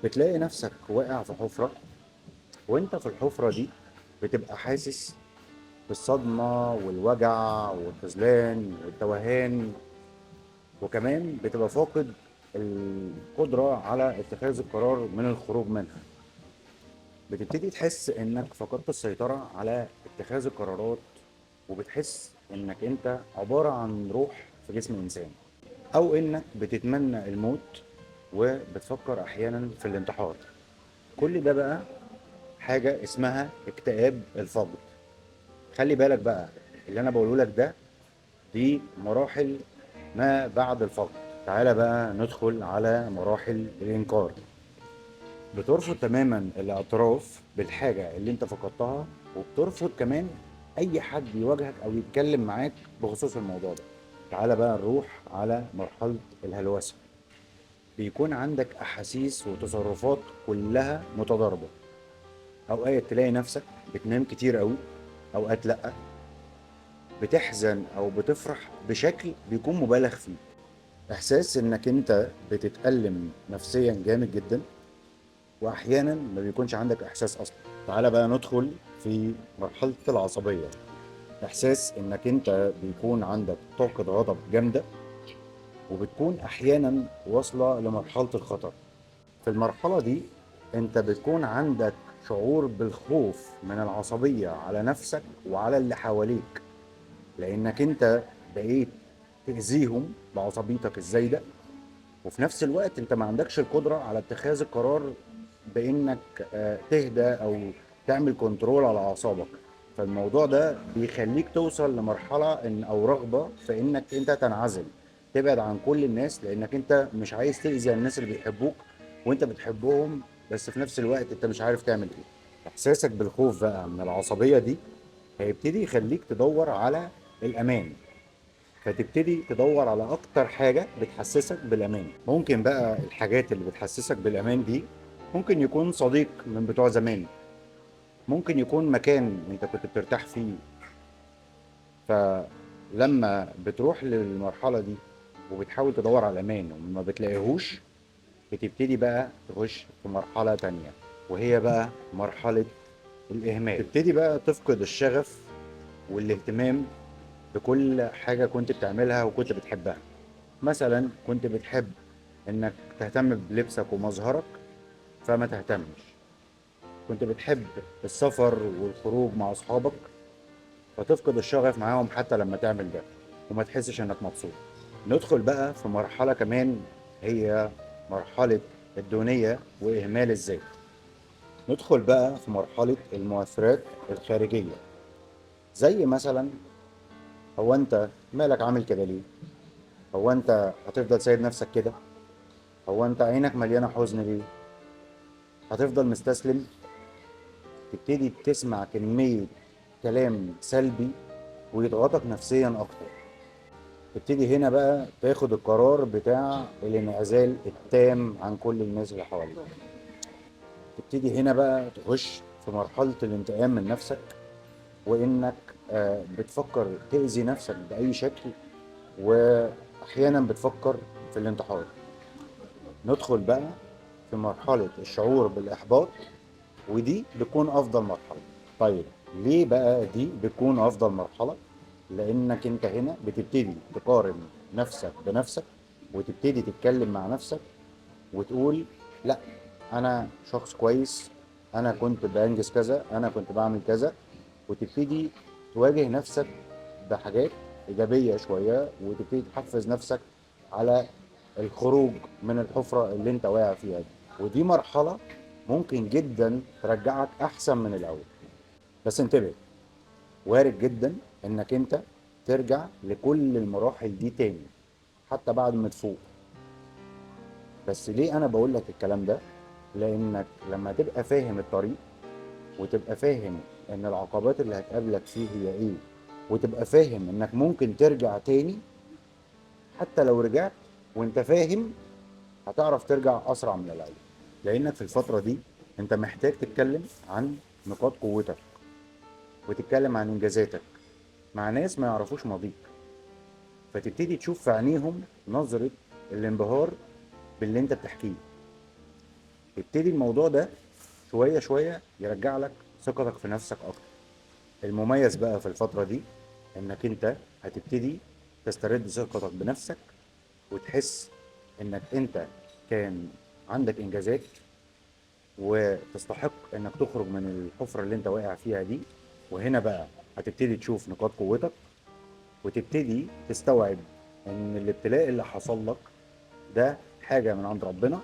بتلاقي نفسك واقع في حفرة، وانت في الحفرة دي بتبقى حاسس بالصدمة والوجع والخذلان والتوهان، وكمان بتبقى فاقد القدرة على اتخاذ القرار من الخروج منها. بتبتدي تحس انك فقدت السيطرة على اتخاذ القرارات، وبتحس انك انت عبارة عن روح في جسم انسان، او انك بتتمنى الموت وبتفكر احيانا في الانتحار. كل ده بقى حاجة اسمها اكتئاب الفقد. خلي بالك بقى اللي انا بقوله لك ده دي مراحل ما بعد الفقد. تعالى بقى ندخل على مراحل الانكار. بترفض تماما الاعتراف بالحاجة اللي انت فقدتها، وبترفض كمان اي حد يواجهك او يتكلم معاك بخصوص الموضوع ده. تعالى بقى نروح على مرحلة الهلوسة. بيكون عندك احاسيس وتصرفات كلها متضاربة. اوقات تلاقي نفسك بتنام كتير قوي، اوقات لأ، بتحزن او بتفرح بشكل بيكون مبالغ فيه. احساس انك انت بتتألم نفسيا جامد جدا، واحيانا ما بيكونش عندك احساس اصلا. تعالى بقى ندخل في مرحلة العصبية. احساس انك انت بيكون عندك طاقة غضب جامدة، وبتكون احيانا واصلة لمرحلة الخطر. في المرحلة دي انت بتكون عندك شعور بالخوف من العصبية على نفسك وعلى اللي حواليك، لانك انت بقيت تأذيهم بعصبيتك الزايدة، وفي نفس الوقت انت ما عندكش القدرة على اتخاذ القرار بانك تهدى او تعمل كنترول على اعصابك. فالموضوع ده بيخليك توصل لمرحلة ان او رغبة في انك انت تنعزل، تبعد عن كل الناس، لانك انت مش عايز تأذي الناس اللي بيحبوك وانت بتحبهم، بس في نفس الوقت انت مش عارف تعمل ايه. احساسك بالخوف بقى من العصبية دي هيبتدي يخليك تدور على الامان، فتبتدي تدور على اكتر حاجة بتحسسك بالامان. ممكن بقى الحاجات اللي بتحسسك بالامان دي ممكن يكون صديق من بتوع زمان، ممكن يكون مكان انت كنت بترتاح فيه. فلما بتروح للمرحلة دي وبتحاول تدور على الامان وما بتلاقيهوش، بتبتدي بقى تخش في مرحلة تانية، وهي بقى مرحلة الإهمال. تبتدي بقى تفقد الشغف والاهتمام بكل حاجة كنت بتعملها وكنت بتحبها. مثلا كنت بتحب انك تهتم بلبسك ومظهرك، فما تهتمش. كنت بتحب السفر والخروج مع أصحابك، فتفقد الشغف معاهم حتى لما تعمل ده وما تحسش انك مبسوط. ندخل بقى في مرحلة كمان، هي مرحلة الدونية وإهمال الذات. ندخل بقى في مرحلة المؤثرات الخارجية، زي مثلا هو أنت مالك عامل كده ليه؟ هو أنت هتفضل سايب نفسك كده؟ هو أنت عينك مليانة حزن ليه؟ هتفضل مستسلم؟ تبتدي تسمع كمية كلام سلبي ويضغطك نفسيا أكتر. تبتدي هنا بقى تاخد القرار بتاع الانعزال التام عن كل الناس اللي حواليك. تبتدي هنا بقى تخش في مرحلة الانتقام من نفسك، وإنك بتفكر تأذي نفسك بأي شكل، وأحيانا بتفكر في الانتحار. ندخل بقى في مرحلة الشعور بالإحباط، ودي بتكون أفضل مرحلة. طيب ليه بقى دي بتكون أفضل مرحلة؟ لأنك أنت هنا بتبتدي تقارن نفسك بنفسك، وتبتدي تتكلم مع نفسك وتقول لا أنا شخص كويس، أنا كنت بأنجز كذا، أنا كنت بعمل كذا، وتبتدي تواجه نفسك بحاجات إيجابية شوية، وتبتدي تحفز نفسك على الخروج من الحفرة اللي انت واقع فيها دي. ودي مرحلة ممكن جدا ترجعك أحسن من الأول. بس انتبه، وارد جدا انك انت ترجع لكل المراحل دي تاني حتى بعد ما تفوق. بس ليه انا بقول لك الكلام ده؟ لانك لما تبقى فاهم الطريق، وتبقى فاهم ان العقبات اللي هتقابلك فيه هي ايه، وتبقى فاهم انك ممكن ترجع تاني، حتى لو رجعت وانت فاهم هتعرف ترجع اسرع من الاول. لانك في الفترة دي انت محتاج تتكلم عن نقاط قوتك، وتتكلم عن انجازاتك مع ناس ما يعرفوش ماضيك، فتبتدي تشوف في عينيهم نظرة الانبهار باللي انت بتحكيه. يبتدي الموضوع ده شوية شوية يرجع لك ثقتك في نفسك اكتر. المميز بقى في الفترة دي انك انت هتبتدي تسترد ثقتك بنفسك، وتحس انك انت كان عندك انجازات وتستحق انك تخرج من الحفرة اللي انت واقع فيها دي. وهنا بقى هتبتدي تشوف نقاط قوتك، وتبتدي تستوعب ان الابتلاء اللي حصل لك ده حاجة من عند ربنا،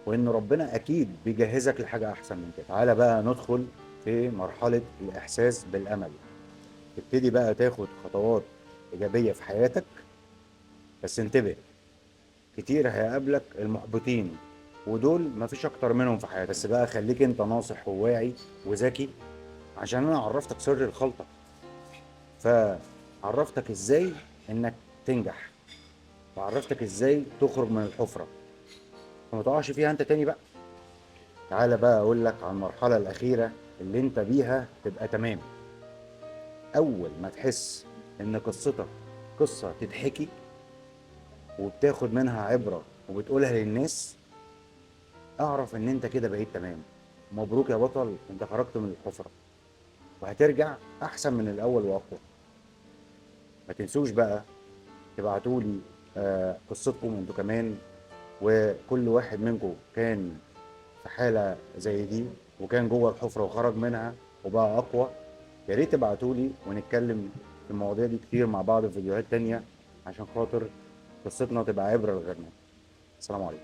وان ربنا اكيد بيجهزك لحاجة احسن من كده. تعالى بقى ندخل في مرحلة الاحساس بالامل. تبتدي بقى تاخد خطوات ايجابية في حياتك، بس انتبه، كتير هيقابلك المحبطين، ودول مفيش اكتر منهم في حياتك. بس بقى خليك انت ناصح وواعي وذكي، عشان انا عرفتك سر الخلطة، فعرفتك ازاي انك تنجح، وعرفتك ازاي تخرج من الحفرة، فما تقعش فيها انت تاني بقى. تعالى بقى اقول لك على المرحلة الأخيرة اللي انت بيها تبقى تمام. اول ما تحس ان قصتك قصة تتحكي وبتاخد منها عبرة وبتقولها للناس، اعرف ان انت كده بقيت تمام. مبروك يا بطل، انت خرجت من الحفرة وهترجع احسن من الاول واقوى. ما تنسوش بقى تبعتولي قصتكم انتوا كمان، وكل واحد منكم كان في حالة زي دي وكان جوه الحفرة وخرج منها وبقى اقوى. يا ريت تبعتولي ونتكلم في المواضيع دي كتير مع بعض في فيديوهات تانية، عشان خاطر قصتنا تبقى عبرة لغيرنا. السلام عليكم.